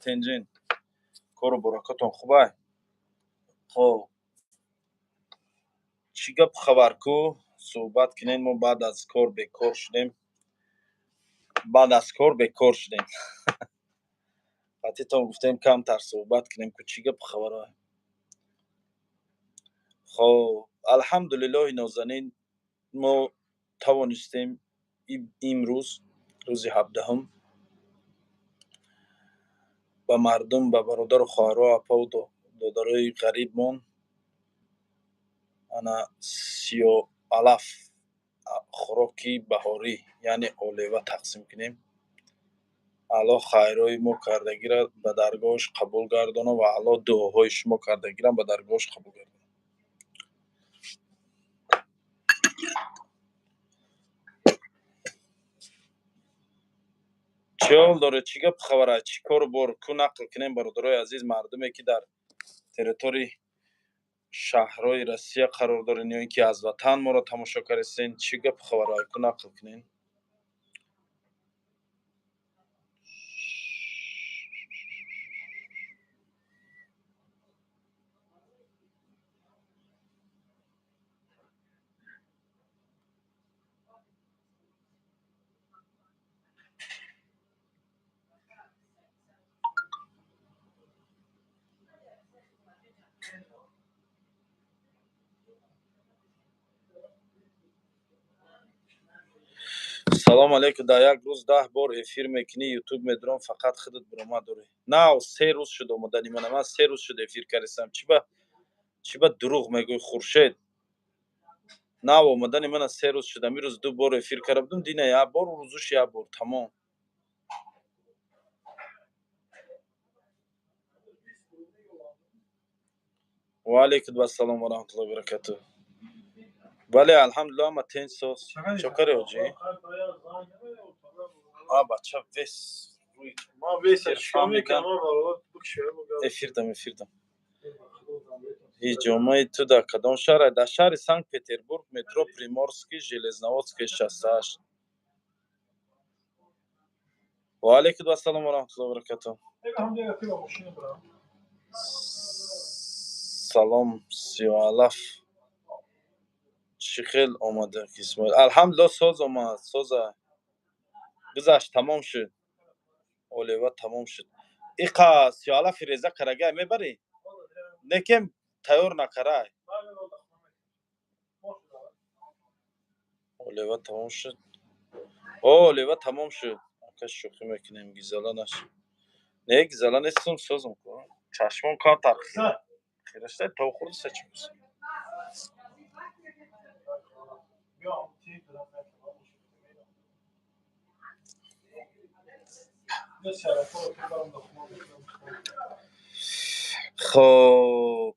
Тинҷин, кору баракатон хубай? Хоб, чӣ гапу хабар ку, суҳбат кунем. Мо баъд аз кор бекор шудем, баъд аз кор бекор шудем. Қатитон гуфтем, камтар суҳбат кунем ку, чӣ гапу хабар? Хоб, алҳамдулиллоҳи нозанин, мо тавонистем имрӯз, рӯзи 17-ум, ба мардум, ба бародару хоҳарҳо, апаву додарои ғарибмон ана сиёалаф, хӯроки баҳорӣ, яъне олева тақсим кунем. Аллоҳ хайрҳои мо кардагиро ба даргоҳаш қабул гардона ва Аллоҳ дуоҳои шумо кардагиро ба даргоҳаш қабул гардона. Чӣ ҳол доред? Чӣ гапу хабара? Чӣ кору бор ку, нақл кунем, бародарои азиз? Мардуме ки дар территории шаҳрҳои Россия қарор дорен ё ин ки аз ватан моро тамошо кардастен, чӣ гапу хабара ку, нақл кунем. Салом алейкум. Дар як рӯз 10 бор эфир мекунӣ, Ютуб медурам, фақат худат биромад дорӣ. Нав 3 рӯз шуд омадани мана. Ман 3 рӯз шуд эфир кардистам. Чӣ ба дурӯғ мегӯӣ, Хуршед? Нав омадани мана 3 рӯз шуд. Амирӯз ду бор эфир карда будум, дина як бор, рӯзуш як бор, тамом. Ва алейкум ассалом ва раҳматуллоҳи ва баракатуҳ. Бале, алҳамдулиллоҳ, ама тинч, соз. Чокари, ҳоҷӣ? А бача вес. Ма веса чикор мекунам, бародар, бикшоя. Эфирдам, эфирдам. Ҳиҷомаи ту дар кадом шаҳр? Дар шаҳри Санкт Петербург, метро Приморский, Железноводская, 68. Ва алейкум ассалом ва раҳматуллоҳи ва баракатуҳ. Салом, сиёалаф чӣ хел омада, Исмоил? Алҳамдулиллоҳ, соз омад, соза, гузашт, тамом шуд, олева тамом шуд. Иқа сиёалафи реза карагай мебарӣ, лекин тайёр накарай. Олева тамом шуд, о, олева тамом шуд. Ака, шӯхӣ мекунем, гизала наш. Не, гизала нестам, созам. Чашмон камтар хирашта, то хурдиса чӣ? Хоб,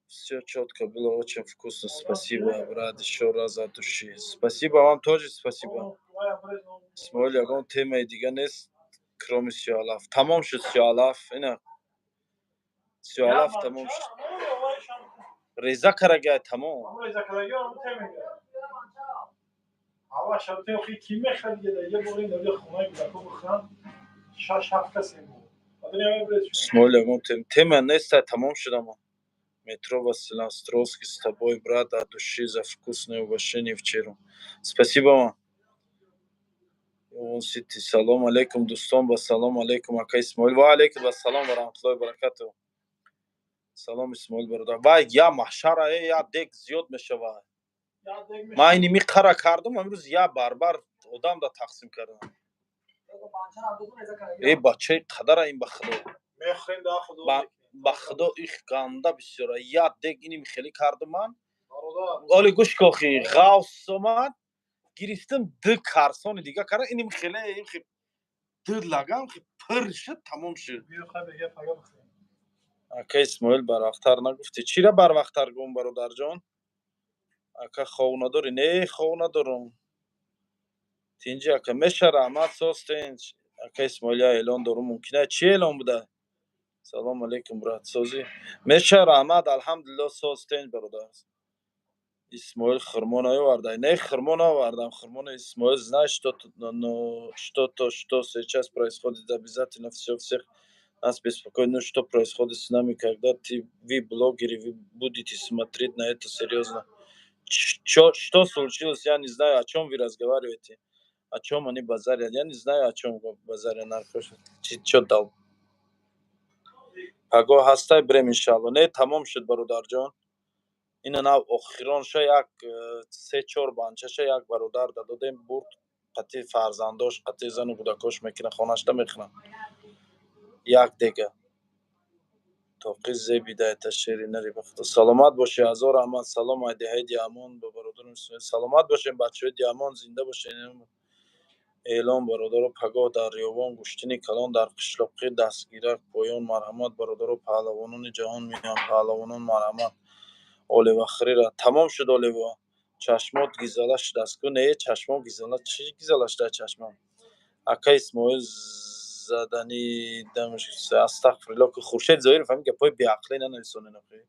все четко было, очень вкусно. Спасибо, брат, еще раз от души. Спасибо вам тоже, спасибо. Исмоил, ягон темаи дига нест, кроме сиёалаф? Тамом шуд сиёалаф, ина сиёалаф тамом шуд, реза карагай, тамом. Ава шабте охи ки мехарад дига? Я бори навида хонаи кӯдако бихӯранд, шаш ҳафт касе. Исмоил, ягон тема нест, тамом шудама. Метро Василеостровский с тобой, брат, от души за вкусное угощение вчера. Спасибо вам. Сити, салом алейкум, дӯстон, ба салом алейкум, ака Исмоил. Ва алейкум ассалом ва раҳматуллоҳи ва баракатуҳ. Салом, Исмоил бародар. Вай, я маҳшара, э, я дег зиёд мешавад. Ман иними қара кардам, амрӯз я барбар одам да тақсим кардам. Э, бачаи қадара ин, ба худо. Ба худо, их ганда бисёра. Я дег иними хеле кардам ман. Оли гӯш кохи, ғавс омад, гирифтам, ду карсони дига кардам, иним хеле ду лагам пир шуд, тамом шуд. Ака Исмоил, барвақттар нагуфтӣ? Чира барвақттар гум, бародарҷон? Ака, хов надорӣ? Не, хов надорам. Тинҷи, ака, меша, раҳмат, соз, тинч. Ака Исмоил, я эълон дорум, мумкина? Чӣ эълон буда? Салом алейкум, брат, созӣ? Меша, раҳмат, алҳамдулилло, соз, тинч, бародар. Исмоил, хурмо наовардай? Не, хурмо наовардам. Хурмо. Исмоил, знаешь, что, но что то, что сейчас происходит, обязательно все всех Нас беспокоит, ну что происходит с нами, когда ты, вы, блогеры, вы будете смотреть на это серьезно? Чё, что случилось, я не знаю, о чем вы разговариваете, о чем они базарят, я не знаю, о чем базарят. Наркош чё дал? Пагоҳ ҳастай, брем, иншалло. Не, тамом шуд, бародарҷон. Ина нав охиронша як се чор банчаша як бародар дадодем, бурд, қати фарзандош, қати зану кӯдакош мекунад, хонашда мехӯранд як дега. Тоқи зебида шери нари, ба худо. Саломат бошӣ, ҳазор раҳмат. Салом ай деҳаи Диамон ба бародарам. Саломат бошем, бачаҳои Диамон, зинда бошед. Эълон, бародаро: пагоҳ дар Риёбон гӯштини калон дар қишлоқи Дастгирак поён. Марҳамат, бародаро, паҳлавонони ҷаҳон меоянд. Паҳлавонон, марҳамат. Олевахӯрира тамом шуд. Олево чашмот гизала шудааст ку? Не, чашмом гизала чӣ гизала шуда чашмом? Ака Исмоил, задани астағфирулло ки. Хуршед Зоиров, ҳамин гапҳои беақлӣ нанависонед охи.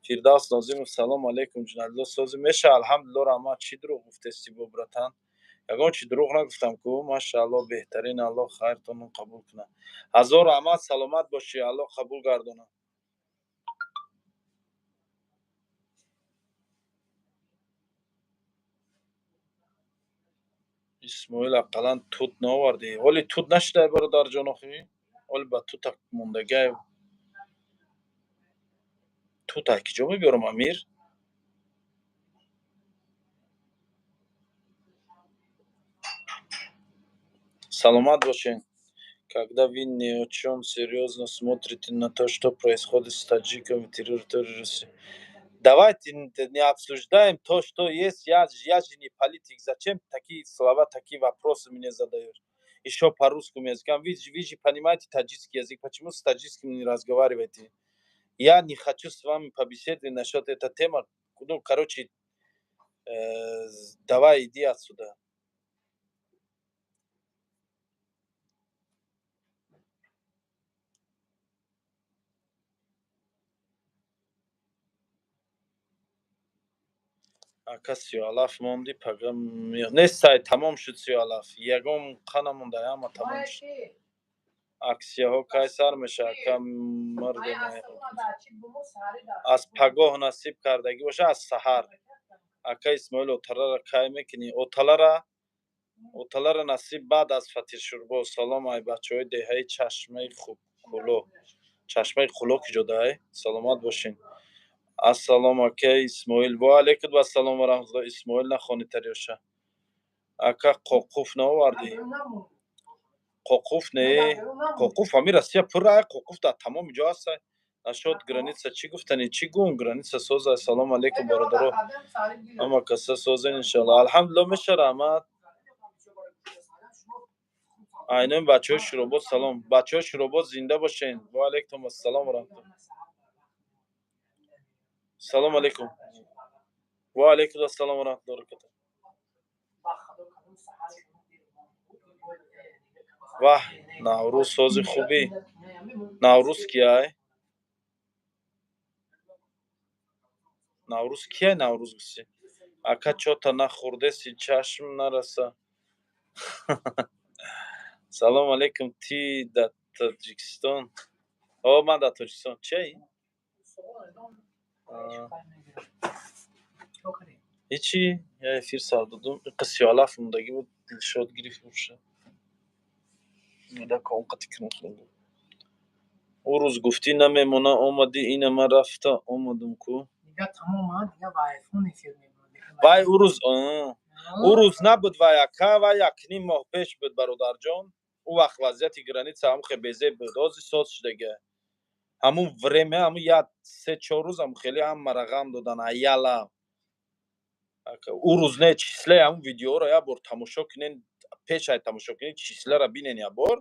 Фирдавс Нозимов, салом алейкум, ҷуналло, сози меша, алҳамдулилло, раҳмат. Чӣ дурӯғ гуфтести бо, братан? Ягон чи дурӯғ нагуфтам ку. Машаалло, беҳтарин, Аллоҳ хайртонро қабул кунад. Ҳазор раҳмат, саломат бошӣ, Аллоҳ қабул гардонад. Исмоил, ақаллан тут наовардӣ. Ҳоли тут нашудай, бародарҷон, охи, ҳоли ба тута мондагай. Тут ай киҷо мебиёрам, Амир? Саломат бошед. Когда вы не о чем серьезно смотрите на то, что происходит с таджиками территории России. Давайте не обсуждаем то, что есть. Я же не политик. Зачем такие слова, такие вопросы мне задаешь? Еще по русскому языку. Вы же понимаете таджикский язык. Почему с таджикским не разговариваете? Я не хочу с вами побеседовать насчет этой темы. Ну, короче, давай иди отсюда. Ака, сиёалаф монди, пага нестай, тамом шуд сиёалаф, ягон қа намонда, ҳама тамом шуд. Аксияҳо кай сар мешавад, ака? Марде, аз пагоҳ насиб кардагӣ боша, аз саҳар. Ака Исмоил, оталара кай мекунӣ? Оталара насиб баъд аз фатиршӯрбо. Салом ай бачаҳои деҳаи Чашмаи Куло. Чашмаи Куло киҷодай? Саломат бошед. Ассалом, ака Исмоил. Ва алайкум ассалом ва раҳматулло. Исмоил, нахони тариёша. Ака, қоқуф наовардӣ? Қоқуф не, қоқуф ҳами Россия пурра, қоқуф дар тамоми ҷо ҳаста. Насчёт граница чӣ гуфтанӣ? Чӣ гум, граница соза. Салом алейкум, бародаро, ҳама каса созен, иншалло. Алҳамдулилло, меша, раҳмат. Айнои бачаҳои Шуробод, салом, бачаҳои Шуробод, зинда бошен. Ва алайкум ассалом ва раҳматулло. Салом алейкум. Ва алайкум ассалом ва раҳматуллоҳи ва баракатуҳ. Ваҳ, Наврӯз сози хубӣ. Наврӯз кияй? Наврӯз кияй? Наврӯз гуфтӣ. Ака, чота нахӯрдеси, чашм нараса. Салом алейкум, ти дар Тоҷикистон? О, ман дар Тоҷикистон. Чиай? Ҳечи, я эфир сар додум. Иқа сиёалаф мондагӣ буд, Дилшод гирифт боша. Ӯ рӯз гуфтӣ намемона, омадӣ, ина ман рафта омадам ку. Вай, ӯ рӯз набуд вай, ака, вай якним моҳ пеш буд, бародарҷон. Ӯ вақт вазъияти граница ҳам хе безеб буд, ҳозир соз шудага. Ҳамун время, ҳамун як се чор рӯзам хеле ҳамаро ғам додан аяла. Ӯ рӯз не, числаи ҳамун видеоро як бор тамошо кунен, пеш ай тамошо кунед, числаро бинен як бор.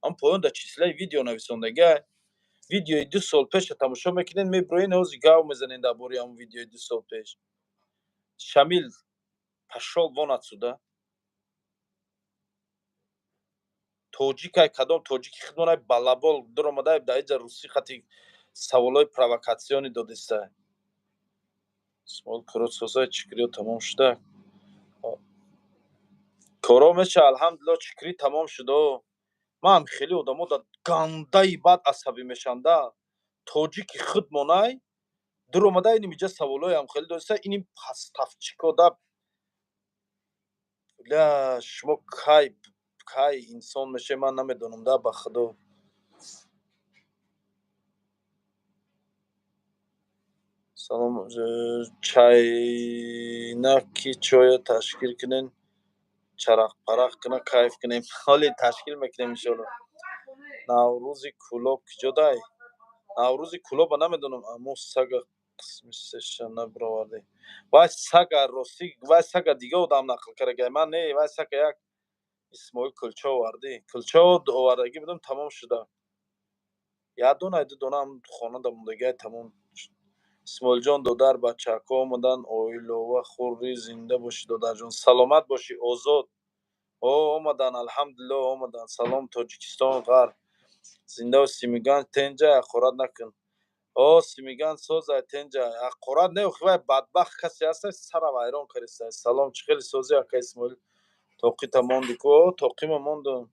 Ҳам поён дар числаи видео нависондага. Видеои 2 сол пеша тамошо мекунед, мебироен, ҳозир гав мезанед дар бораи ҳамун видеои 2 сол пеш. Шамил, пошёл вон отсюда. Тоҷикай, кадом тоҷики хидмонай балабол дуромадай, дар иҷа русӣ хати саволҳои провокатсионӣ додистай. Исмоил, корот чикриё тамом шуда? Коро меша, алҳамдулилло, чикрӣ тамом шудо. Ман хеле одамо да Гандаи бад асабӣ мешанда. Тоҷики худмонай дуромада иним иҷа саволоям хеле доста, иним поставщико да. Ля, шумо кай кай инсон меше, ман намедонам да, ба худо. Салом, чайнаки чоя ташкил кунен, чарақпарақ куна, кайф кунем. Ҳоли ташкил мекунем, иншоалло. Наврӯзи Кӯлоб киҷодай? Наврӯзи Кӯлоба намедонам, аммо сага қисми сеша набировардем. Вай сага, ростӣ, вай сага дига одам нақл карда, ман не. Вай сага як Исмоил кулча овардӣ, кулча овардагӣ будам, тамом шуда. Як дона, ду дона хонада мондагиай, тамом. Исмоилҷон, додар, бачаҳако омадан, оилова хӯрӣ, зинда бошӣ, додарҷон, саломат бошӣ. Озод о омадан, алҳамдулилло, омадан. Салом, Тоҷикистон, ғарб, зинда. Симиган тенҷа, ҳақорат накун. О, Симиган созай, тенҷа, ҳақорат не, охи вай бадбахт касе ҳаста, сара вайрон кардиста. Салом, чӣ хеле созӣ, ака Исмоил? Тоқита монди ку? О, тоқима мондум.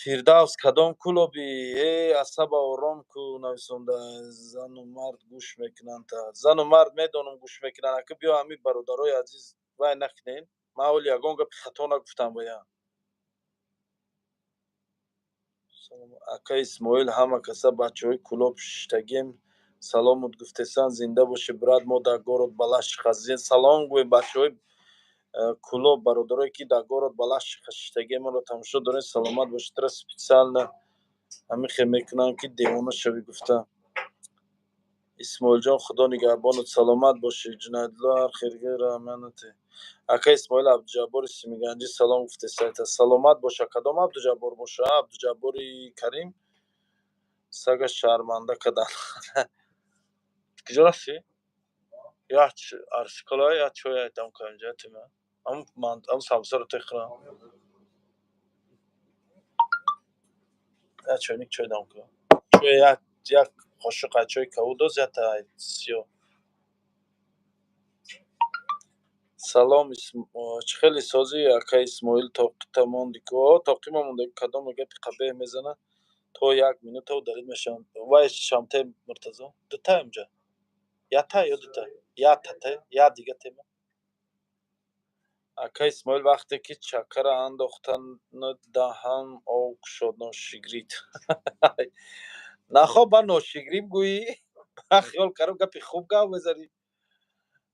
Фирдавс, кадом кӯлобӣ? Э, асаба ором ку, нависонда. Зану мард гӯш мекунанд та, зану мард медонам, гӯш мекунанд. Ака, биё, ҳами бародарои азиз, вай накунен, ман ҳоли ягон гапи хато нагуфтам боя. Ака Исмоил, ҳама каса бачаҳои Кӯлоб шиштагием, саломут гуфтесан, зинда бошӣ, брат. Мо дар город Балашиха. Салом гӯем бачаҳои Кӯлоб, бародарое ки дар город Балашиха шиштагием, моро тамошо дорем, саломат бошед. Тра специально ҳамин хел мекунам, ки девона шавӣ гуфта. Исмоилҷон, худо нигаҳбонат, саломат бошӣ. Ҷунайдулло, ҳар хелга раҳманате. Ака Исмоил, Абдуҷаббори Симиганҷӣ салом гуфтесайта, саломат боша. Кадом Абдуҷаббор боша? Абдуҷаббори Карим сага шарманда кадан. Куҷо рафтӣ? Як арсикола, як чой айтам каинҷа тима. Ам самсаро техӯрам. Як чойник чой дам кун. Чой, як қошуқ аз чои кабуд доз, якта сиёҳ. Салом, чӣ хеле созӣ, ака Исмоил? Тоқита монди ку? О, тоқима монда. Кадоме гапи қабеҳ мезанад, то як минута удалить мешаванд. Вай шамте, Муртазо, дута инҷа, якта ё дута? Якта те, як дига тема. Ака Исмоил, вақте ки чакара андохтану даҳан об кушод, ношигрид. Нахо ба ношигриб гӯӣ, ба хиёл кардам гапи хуб гап мезанӣ.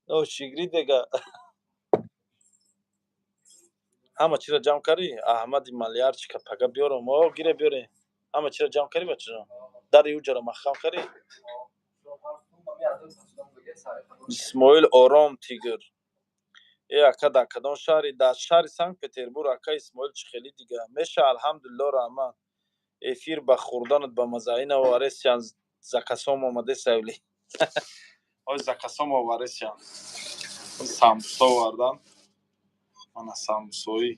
Ношигрид мега. Ҳама чиро ҷамъ кардӣ? Аҳмади малярчика пага биёрам. О, гире, биёре. Ҳама чиро ҷамъ кардӣ, бачаҷон? Дари уҷаро маҳкам кардӣ? Исмоил, ором, тигр. Э, ака, дар кадом шаҳри? Дар шаҳри Санкт Петербург. Ака Исмоил, чӣ хелӣ дига меша, алҳамдулилло, раҳмат. Эфир ба хӯрданат ба мазаина оваресиян, закасом омадесайли. Ой, закасом оваресиян, самбуса овардан. Мана самбусои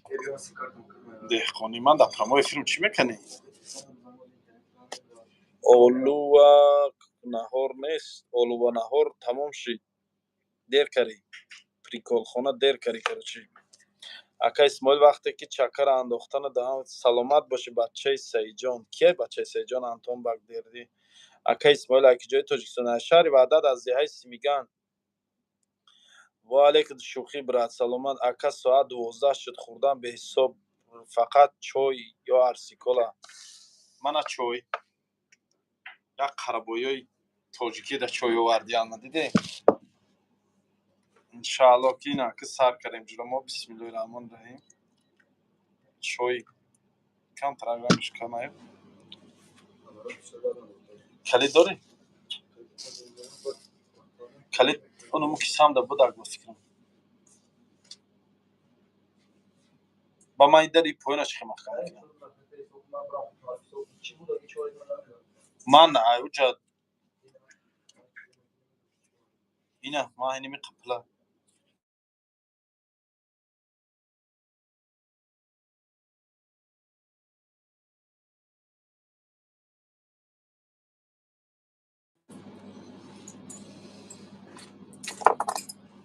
деҳқонӣ. Ман дар прямой эфирм чӣ мекунӣ? Олува наҳор нест, олува наҳор тамом шид, дер карӣ, приколхона дер карӣ, короче. Ака Исмоил, вақте ки чакара андохтану даҳан, саломат бошӣ, бачаи Саидҷон. Кие бачаи Саидҷон? Антон Багдердӣ. Ака Исмоил, аки ҷои Тоҷикистон? Аз шаҳри Ваҳдат, аз деҳаи Симиган. Ва алейкум, шӯхӣ, брат, саломат. Ака, соат 12 шуд, хӯрдан беҳисоб, фақат чой ё арсикола. Мана чой, як қарабоиёи тоҷикӣ да чой овардиям, дидӣ? Иншаалло, ки ина ки сар кардем ҷура мо, бисмиллоҳи раҳмони раҳим. Чой камтар рангаш камаю. Калид дорӣ? Калид онуму кисамда будак, ба фикрам. Ба ман дари поёнаш хе маҳкам мекунам. Ман уҷа ина ман иними қипла.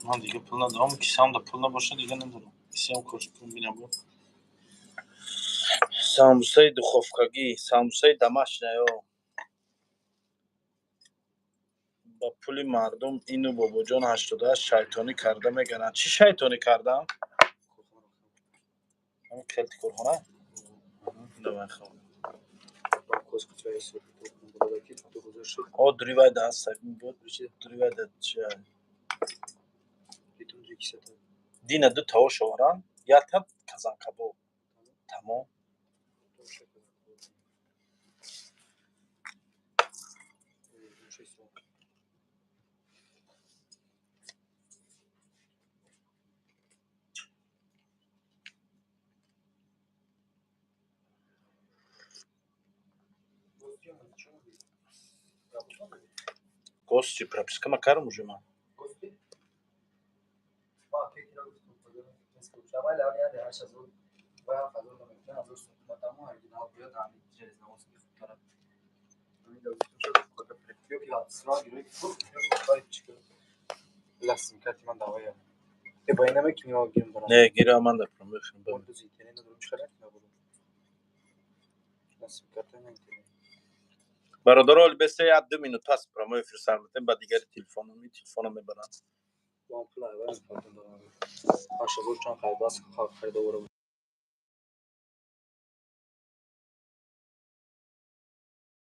Ман дига пул надорам, кисамда пул набошад, дига надорам. Кисиам кош кун бинам бо. Самбусаи духовкагӣ, самбусаи домашняя ё. Ба пули мардум ину бобоҷон 88 шайтонӣ карда мегаранд. Чӣ шайтонӣ кардам? Ҳамин келти корхона? Давай, хоб. О, дуривай да ҳаст, дуривай да чи? Дина ду таош оваранд, якта казанкабоб. Тамом. Гости прописка ма карам уже ман. Не, гира ман да промоушн. Бародаро, оли бесе як ду минут пас прямой эфир сар метем, ба дигари телефоном телефоно мебаранд.